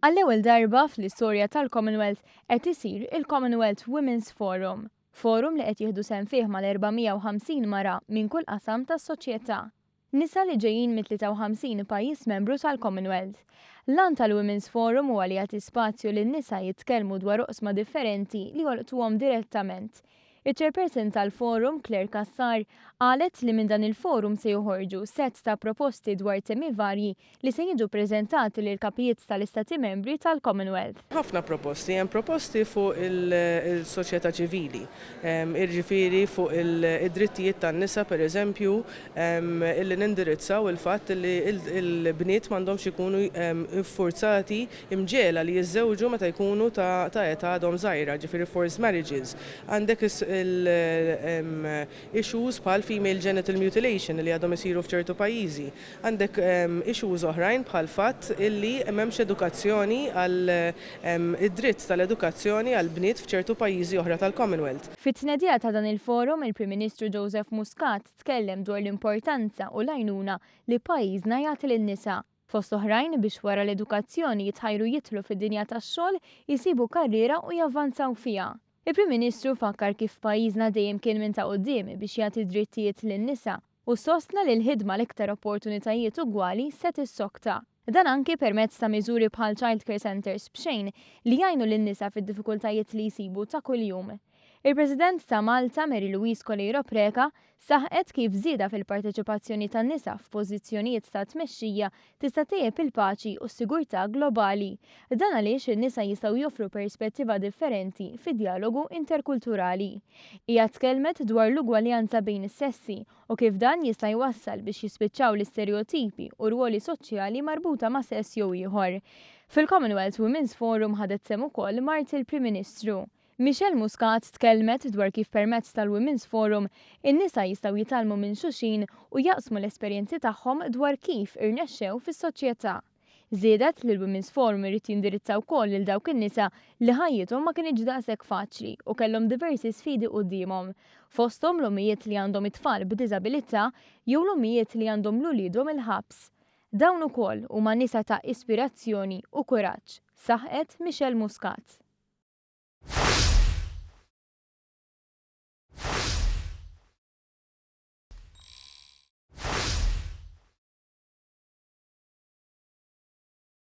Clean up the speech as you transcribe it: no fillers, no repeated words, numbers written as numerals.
Għall-ewwel darba fl-istorja tal-Commonwealth qed isir il-Commonwealth Women's Forum. Forum li qed jieħdu sehem fih mal-450 mara minn kull qasam tas-soċjetà. Nisa li ġejjin mit-53 pajjiż membru tal-Commonwealth. L-għan tal-Women's Forum huwa li jagħti spazju lin-nisa jitkellmu dwar oqsma differenti li jolqtuhom direttament. Iċ-Chairperson tal-Forum, Claire Cassar, qalet li minn dan il-forum se joħorġu sett ta' proposti dwar temi varji li se jiġu ppreżentati lill-kapijiet tal-Istati Membri tal-Commonwealth. Ħafna proposti, hemm proposti fuq il-soċjetà ċivili, jiġifieri fuq id-drittijiet tan-nisa pereżempju, illi nindirizzaw il-fatt li l-bniet m'għandhomx ikunu infurzati, imġegħla li jiżżewġu meta jkunu ta' età għadhom żgħira, jiġifieri forced marriages. Għandek issues bħal female genital mutilation li għadhom isiru f'ċertu pajjiżi. Għandek issues oħrajn bħall-fatt illi m'hemmx edukazzjoni għal id-dritt tal-edukazzjoni għall-bniet f'ċertu pajjiżi oħra tal-Commonwealth. Fit-tnedija ta' dan il-forum, il-Prim Ministru Joseph Muscat tkellem dwar l-importanza u l-għajnuna li pajjiżna jagħti lin-nisa, fost oħrajn biex wara l-edukazzjoni jitħajru jidħlu fid-dinja tax-xogħol, isibu karriera u javvanzaw fiha. Il-Prim Ministru fakkar kif pajjiżna dejjem kien minn ta' quddiem biex jagħti d-drittijiet lin-nisa u sostna li l-ħidma għal iktar opportunitajiet ugwali se tissokta. Dan anki permezz ta' miżuri bħal child care centres b'xejn li jgħinu lin-nisa fid-diffikultajiet li jsibu ta' kuljum. Il-President ta' Malta, Mary Louise Coleiro Preca, saħqet kif żieda fil-parteċipazzjoni tan-nisa f'pożizzjonijiet ta' tmexxija tista' ttejjeb il-paċi u s-sigurtà globali. Dan għaliex in-nisa jistgħu joffru perspettiva differenti fid-djalogu interkulturali. Hija tkellmet dwar l-ugwaljanza bejn is-sessi u kif dan jista' jwassal biex jispiċċaw l-istereotipi u rwoli soċjali marbuta ma' sess jew ieħor. Fil-Commonwealth Women's Forum ħadet sehem ukoll mart il-Prim Ministru. Michelle Muscat tkellmet dwar kif permezz tal-Women's Forum, in-nisa jistgħu jitgħallmu minn xulxin u jaqsmu l-esperjenzi tagħhom dwar kif irnexxew fis-soċjetà. Żiedet li l-Women's Forum irid jindirizza wkoll lil dawk in-nisa li ħajjithom ma kinitx daqshekk faċli u kellhom diversi sfidi quddiemhom, fosthom l-ommijiet li għandhom it-tfal b'diżabilità jew l-ommijiet li għandhom l-uliedhom il-ħabs. Dawn ukoll huma nisa ta' ispirazzjoni u kuraġġ, saħqet Michelle Muscat.